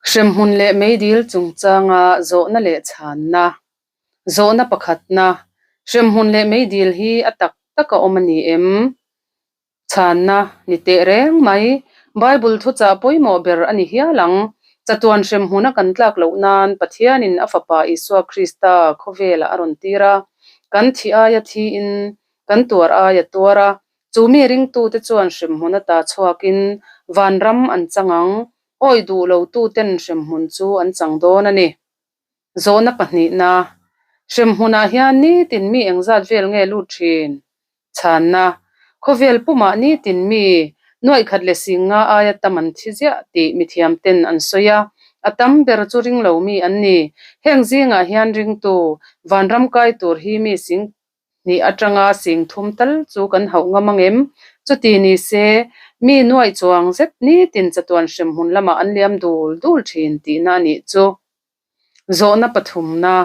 Hremhmun leh meidil chungchanga zawhna leh chhanna. Zawhna pakhatna, Hremhmun leh meidil hi a tak tak a awm a ni em? Chhanna ni teh reng mai. Bible thuchah pawimawh ber a ni hial ang. Chatuan hremhmuna kan tlak loh nan Pathianin a Fapa Isua Krista khawvelah a rawn tir a. Kan thi aia thiin, kan tuar aia tuar a. Chu mi ringtute chuan hremhmun ata chhuakin vanram an chang ang. Awi duh lotuten hremhmun chu an chang dawn a ni. Zawhna pahnihna, Hremhmunah hian nitin mi engzat vel nge lut thin? Chhanna, Khawvel pumah nitin mi nuaih khat leh sing nga aia tam an thi ziah tih mithiamten an sawi a, a tam ber chu ring lo mi an ni. Heng zingah hian ringtu vanram kai tur hi mi sing hnih atanga sing thum tal chu kan hauh ngam ang em? Chuti ni se, mi nuaih chuang zet nitin chatuan hremhmun lamah an liam dul dul thin tihna a nih chu. Zawhna pathumna,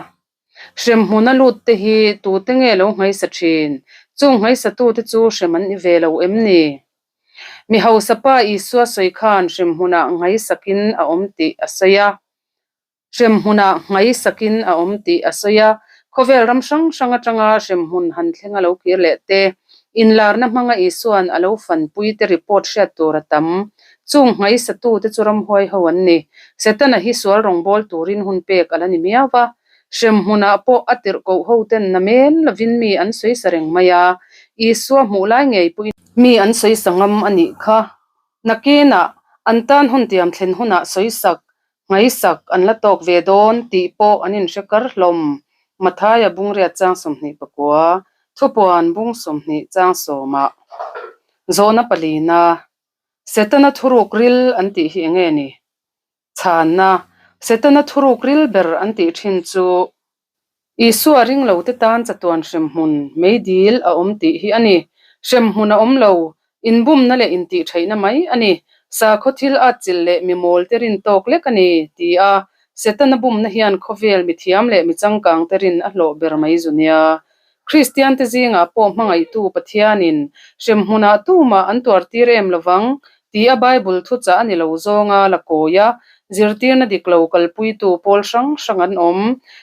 Hremhmun a lut te hi tute nge lo nghaisa thin? Chung nghaisatute chu hrem an ni ve lo em ni? Mi hausa pa Isua sawi khan hremhmunah nghaisakin a awm tih a sawi a. Hremhmunah nghaisakin a awm tih a sawi a. Khawvel ram hrang hrang atanga hremhmun han thleng a lo kir leh te, inlarna hmanga Isua'n a lo fanpui te report hriat tur a tam. Chung nghaisatute chu ramhuai ho an ni. Setana hi sual rawngbâwl turin hun pek a la ni miau va. Hremhmunah pawh a tirh koh hoten na men lovin mi an sawisa reng mai a, Isua hmuh lai ngei pawhin mi an sawisa ngam a nih kha. Nakinah an tan hun tiam thlen hunah sawisak, nghaisak an la tawk ve dawn tih pawh an inhre kar hlawm. Mathaia bungriat chang 24, Thupuan bung 20 chang sawmah zawhna palina Setana thuruk ril an tih hi enge ni? Chhanna, Setana thuruk ril ber an tih thin chu Isua ringlote tan chatuan hremhmun, meidil, a awm tih hi a ni. Hremhmun a awm lo, inbumna leh intihtheihna mai a ni. Sakhaw thil atchilh leh mi mawlte rin tawk lek a ni, ti a Setana bumna hian khawvel mithiam leh mi changkangte rin a hlawh ber mai zu nia. Kristiante zingah pawh hmangaihtu Pathianin hremhmunah tumah an tuartir em lovang tia Bible thuchah a ni lo zawnga la kawi a, zirtirna dik lo kalpuitu pawl hrang hrang an awm.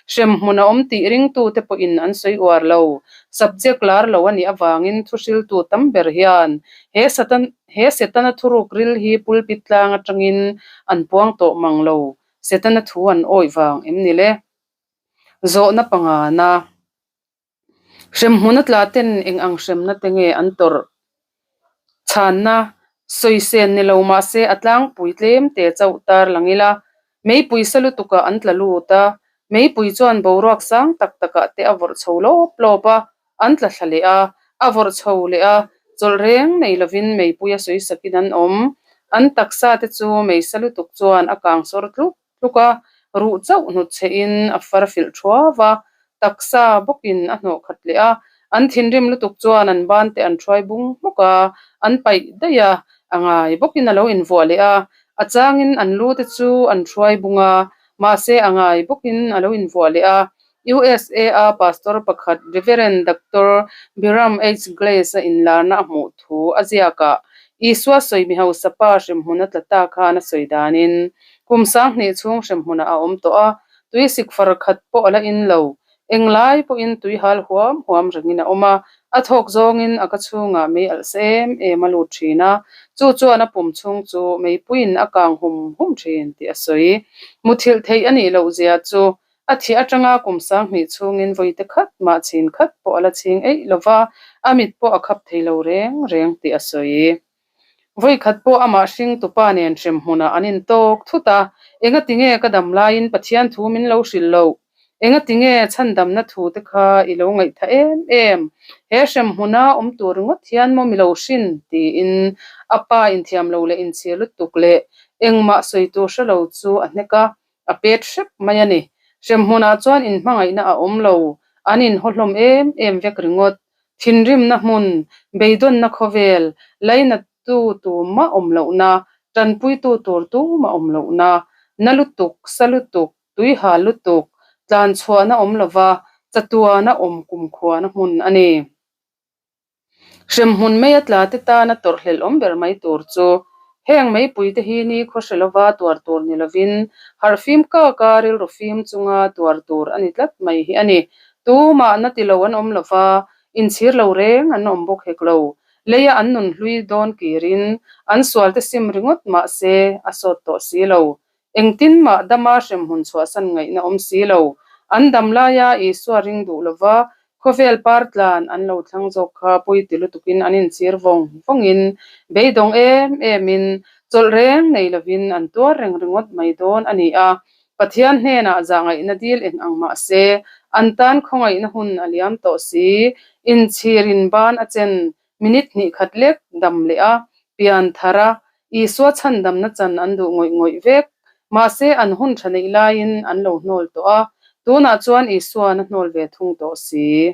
Hremhmun a awm tih ringtute pawhin an sawi uar lo. Subject lar lo a nih avangin thuhriltu tam ber hian he Satan he Setana thuruk ril hi pulpit tlang atangin an puang tawh mang lo. Setana thu an awih vang em ni le? Zawhna pangana. Hremhmun a tla ten eng ang hremna te nge an tawrh? Chhanna, Sawisên ni lo mahse a tlangpui tlem te chauh tar lang ila, meipui sa lutukah an tla lut a, meipui chuan boruak sang tak takah te a vawrh chho lawp lawp a, an tla thla leh a, a vawrh chho leh a, chawlh reng nei lovin meipui a sawisakin an awm. An taksa te chu mei sa lutuk chuan a kang sawr tluk tluk a, ruh chauh hnut che in a far filh thuau a, taksa bawkin a hnawh khat leh a, an thinrim lutuk chuan an ban te an thuai bung hmawk a, an paih daih a, a ngai bawkin a lo invuah leh a, a changin an lu te chu an thuai bung a, mahse a ngai bawkin a lo invuah leh a, USA a pastor pakhat Rev. Doctor Biram H. Glass a inlarna a hmuh thu a ziak ah Isua sawi mi hausa pa hremhmun a tla ta khan a sawi danin kum sanghnih chhung hremhmunah a awm tawh a, tui sik far khat pawh a la in lo. Englai pawhin tui hal huam huam rengin a awm a, a thawk zawngin a ka chhungah mei alh sa em em a lut thin a, chu chuan a pum chhung chu meipuiin a kang hum hum thin tih a sawi. Muthilh theih a nih loh zia chu A thih atanga kum 2000 chhungin vawite khat mah chhin khat pawh a la chhing eih lo va, a mit pawh a khap thei lo reng reng tih a sawi. Vawi khat pawh amah hring tupa nen hrem hmunah an intawk thut a, Engati nge ka dam laiin Pathian thu min lo hrilh loh? Engati nge chhandamna thu te kha i lo ngaihtha em em? He hrem hmuna awm tur ringawt hian maw mi lo hrin? tiin a pa inthiam lo leh inchhir lutuk leh engmah sawi tur hre lo chu a hnek a. A pet hrep mai a ni. Hremhmunah chuan inhmangaihna a awm lo, an inhaw hlawm em em vek ringawt. Thinrimna hmun, beidawnna khawvel, lainattu tumah awm lohna, tanpuitu tur tumah awm lohna, na lutuk, sa lutuk, tuihal lutuk, tlanchhuahna awm lova chatuana awm kumkhuana hmun a ni. Hremhmun mai a tla te tana tawrhhlelh awm ber mai tur chu Heng meipuite hi nikhaw hre lova tuar tur ni lovin harhfim kaka rilru fim chunga tuar tur a ni tlat mai hi a ni. Tumah na ti lo an awm lova, inchhir lo reng an awm bawk hek lo. Leia an nun hlui dawn kirin an sualte sim ringawt mah se a sawt tawh si lo. Engtin mah dama hremhmun chhuahsan ngaihna awm si lo. An dam laia Isua ring duh lova khawvel par tlan an lo thlang zawk kha pawi ti lutukin an inchhir vawng vawngin beidawng em emin chawlh reng nei lovin an tuar reng ringawt mai dawn a ni a. Pathian hnenah zahngaihna dil eng ang mah se an tan khawngaihna hun a liam tawh si. Inchhirin ban a chen Minute hnih khat lek dam leh a, pian thar a, Isua chhandamna chan an duh ngawih ngawih vek. Mahse, an hun tha neih laiin an lo hnawl tawh a, tunah chuan Isua'n a hnawl ve thung tawh si.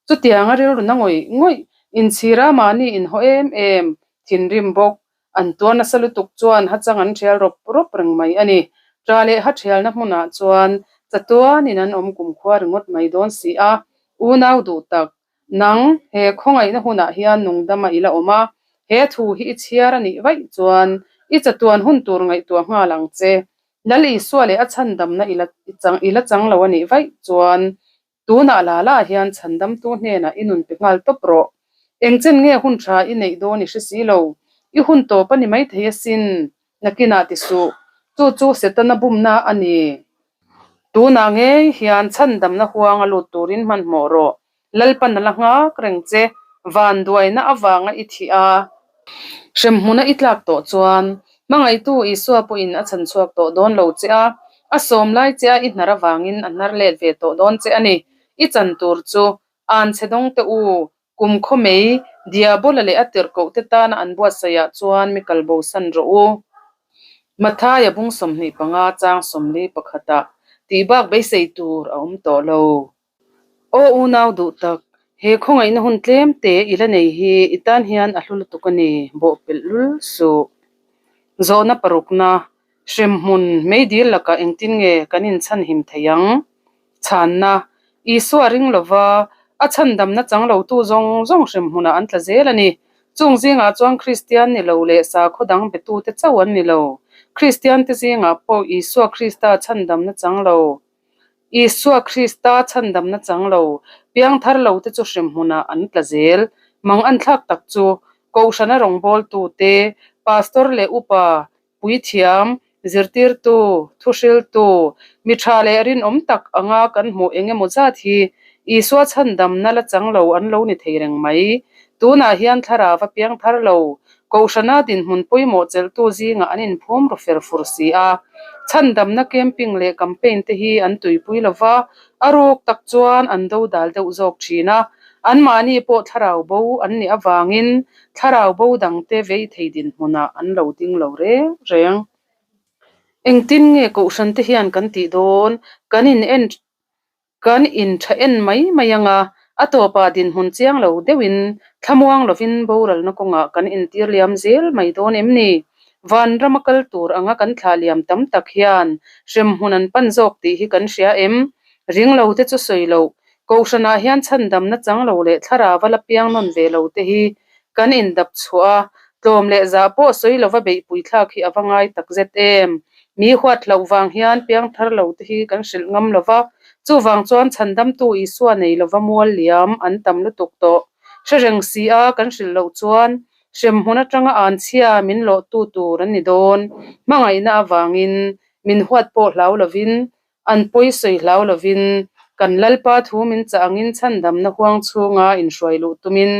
Chutianga rilru na ngawih ngawih, inchhira mahni inhaw em em, thinrim bawk, an tuar nasa lutuk chuan hachang an thial rawp rawp reng mai a ni. Ṭa leh ha thialna hmunah chuan chatuanin an awm kumkhua ringawt mai dawn si a, unau duh tak, Nang, he khawngaihna hunah hian nungdama i la awm a, he thu hi i chhiar a nih vaih chuan i chatuan hun tur ngaihtuah nghal ang che. Lal Isua leh a chhandamna i la i la chang lo a nih vaih chuan tunah la la hian chhandamtu hnenah i nun pe nghal tawp rawh. Engchen nge hun tha i neih dawn i hre si lo. I hun tawp a ni maithei asin, nakinah ti suh. Chu chu Setana bumna a ni. Tunah ngei hian chhandamna huanga lut turin hmanhmawh rawh. Lalpan a la nghak reng che, vanduaina avanga i thih a. Hremhmuna i tlak tawh chuan hmangaihtu Isua pawhin a chhan chhuak tawh dawn lo che a, a sawm lai che a i hnar avangin a hnar let ve tawh dawn che a ni. I chan tur chu anchhe dawng teh u, kum khaw mei, Diabola leh a tirhkoh te tana an buatsaihah chuan mi kal bosan rawh u. Mathaia bung 25 chang 41 ah tih bak beisei tur a awm tawh lo. Aw unau duh tak, he khawngaihna hun tlem te i la nei hi i tan hian a hlu lutuk a ni, bawhpelh lul suh. Zawhna parukna, hremhmun meidil lakah engtin nge kan inchhanhim thei ang? Chhanna, Isua ring lova a chhandamna chang lotu zawng zawng hremhmunah an tla zel a ni. Chung zingah chuan Kristian ni lo leh sakhaw dang betute chauh an ni lo. Kristiante zingah pawh Isua Krista chhandamna chang lo. Isua Krista chhandamna chang lo, piangthar lo te chu hremhmunah an tla zel. Mang an thlak tak chu, Kohhrana rawngbawltute, Pastor leh Upa, Puithiam, Zirtirtu, Thuhriltu, mi tha leh rinawm tak anga kan hmuh eng emaw zat hi Isua chhandamna la chang lo an lo ni thei reng mai. Tunah hian thlarau a piangthar lo, Kohhrana dinhmun pawimawh chelhtu zingah an inphum ru fer fur si a. Chhandamna camping leh campaign te hi an tuipui lo va, a ruk tak chuan an dodal deuh zawk thin a. Anmahni pawh thlarau bo an nih avangin thlarau bo dangte vei thei dinhmunah an lo ding lo reng reng. Engtin nge Kohhran te hian kan tih dawn? Kan in en Kan intha en mai mai ang a, a tawpah dinhmun chiang lo deuhin thlamuang lovin boralna kawngah kan intir liam zel mai dawn em ni? Vanrama kal tur anga kan thlah liam tam tak hian hremhmun an pan zawk tih hi kan hria em? Ring lo te chu sawi loh, Kohhranah hian chhandamna chang lo leh thlarau a la piang nawn ve lo te hi Kan indap chhuah a, tlawm leh zah pawh sawi lova beihpui thlak hi a va ngai tak zet em? Mi huat hlauh vang hian piangthar lo te hi kan hrilh ngam lova, chuvang chuan chhandamtu Isua nei lova mual liam an tam lutuk tawh. Hre reng si a kan hrilh loh chuan hremhmun atanga anchhia min lawhtu tur an ni dawn. Hmangaihna avangin min huat pawh hlau lovin An pawi sawi hlau lovin kan Lalpa thu min chah angin chhandamna huang chhunga inhruai luh tumin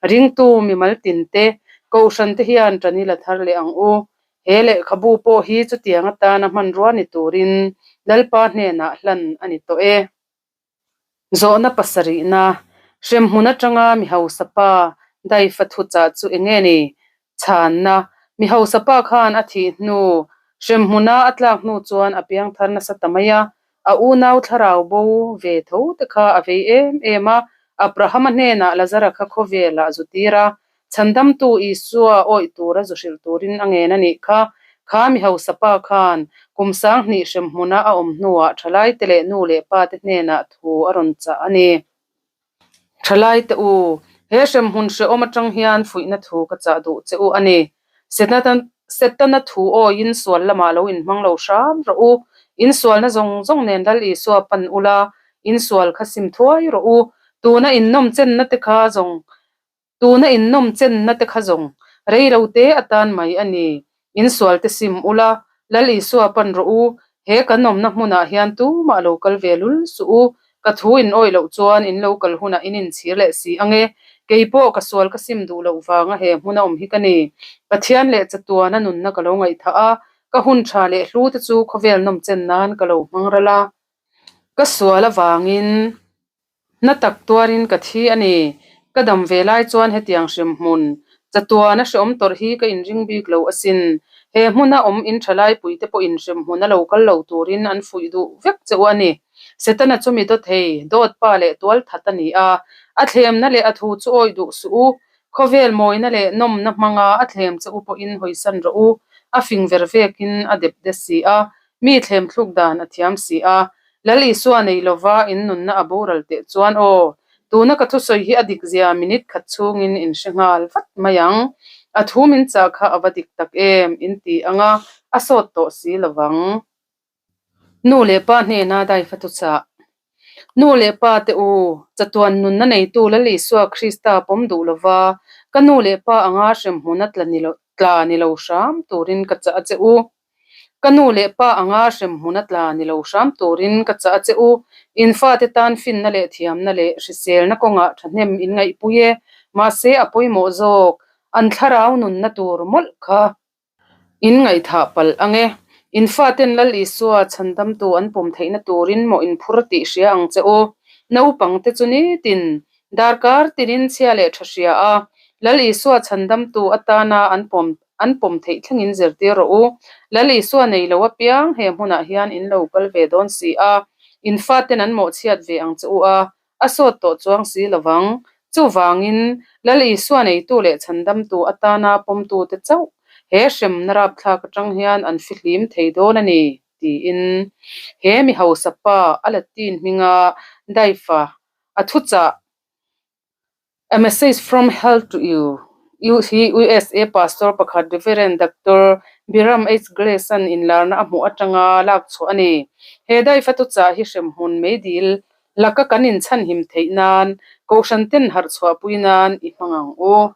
ringtu mimal tinte, Kohhran te hian ṭan i la thar leh ang u. He lehkhabu pawh hi chutiang atana hmanrua ni turin Lalpa hnenah hlan a ni tawh e. Zawhna pasarihna, Hremhmun atanga mi hausa pa daifa thuchah chu eng nge ni? Chhanna, Mi hausa pa khan a thih hnu, hremhmuna a tlak hnu chuan a piangthar nasa ta mai a, a unau thlarau bo ve tho te kha a vei em em a, Abrahama hnenah Lazara kha khawvelah zu tir a, Chhandamtu Isua awih tura zu hrilh turin a ngen a nih kha. Kha mi hausa pa khan kum 2000 hremhmuna a awm hnuah thalaite leh nu leh pate hnenah thu a rawn chah a ni. Thalaite u, he hremhmun hrehawm atang hian fuihna thu ka chah duh che u a ni. Setana thu awiin sual lamah lo inhmang lo hram rawh u. In sualna zawng zawng nen Lal Isua pan ula, in sual kha sim thuai rawh u. Tuna in nawm chenna te kha zawng Tuna in nawm chenna te kha zawng rei lo te atan mai a ni. In sual te sim ula, Lal Isua pan rawh u. He kan awmna hmunah hian tumah lo kal ve lul suh u. Ka thu in awih loh chuan in lo kal hunah in inchhir leh si ang e. Kei pawh ka sual ka sim duh loh vanga he hmuna awm hi ka ni. Pathian leh chatuana nunna ka lo ngaihthah a, ka hun tha leh hlu te chu khawvel nawm chen nan ka lo hmang ral a. Ka sual avangin Na tak tuarin ka thi a ni. Ka dam ve lai chuan hetiang hremhmun, chatuana hreawm tawrh hi ka inring bik lo asin. He hmuna awm in tha laipuite pawhin hremhmun a lo kal lo turin an fuih duh vek che u a ni. Setana chu mi dawthei, dawtpa leh tualthat a ni a. A thlemna leh a thu chu awih duh suh u. Khawvel mawina leh nawmna hmanga a thlem che u pawhin hawisan rawh u. A fing ver vekin a dep de si a. Mi thlem thluk dan a thiam si a, Lal Isua nei lova in nunna a boral teh chuan aw, tuna ka thusawi hi a dik zia minute khat chhungin in hre nghal vat mai ang. A thu min chah kha a va dik tak em, in ti ang a, a sawt tawh si lovang. Nu leh pa hnena daifa thuchah. Nu leh pa te u, chatuan nunna neitu Lal Isua Krista pawm duh lova, ka nu leh pa anga hremhmun a tla ni lo tla ni lo hram turin ka chah a che u. Ka nu leh pa anga hremhmun a tla ni lo hram turin ka chah a che u. In fate tan finna leh thiamna leh hriselna kawngah thahnem in ngaihpui e, mahse a pawimawh zawk, an thlarau nunna tur mawlh kha. In ngaihthah palh ang e. In faten Lal Isua chhandamtu an pawm theihna turin maw in phur tih hria ang che u. Naupangte chu nitin darkar tinin chhia leh tha hria a, Lal Isua chhandamtu atana an pawm an pawm theih thlengin zirtir rawh u. Lal Isua nei lo apiang he hmunah hian in lo kal ve dawn si a, in faten an mawhchhiat ve ang che u a, a sawt tawh chuang si lo vang. Chuvangin, Lal Isua neitu leh chhandamtu atana pawmtute chauh he hremna rapthlak atang hian an fihlim thei dawn a ni, tiin he mi hausa pa a Latin hminga Daifa a thuchah A Message from Hell to You hi USA Pastor pakhat Reverend Doctor Biram H. Glass-a'n inlarna a hmuh atanga lak chhuah a ni. He daifa tuchah hi hremhmun meidil laka kan inchhanhim theih nan Kohhran ten harh chhuahpui nan i hmang ang u.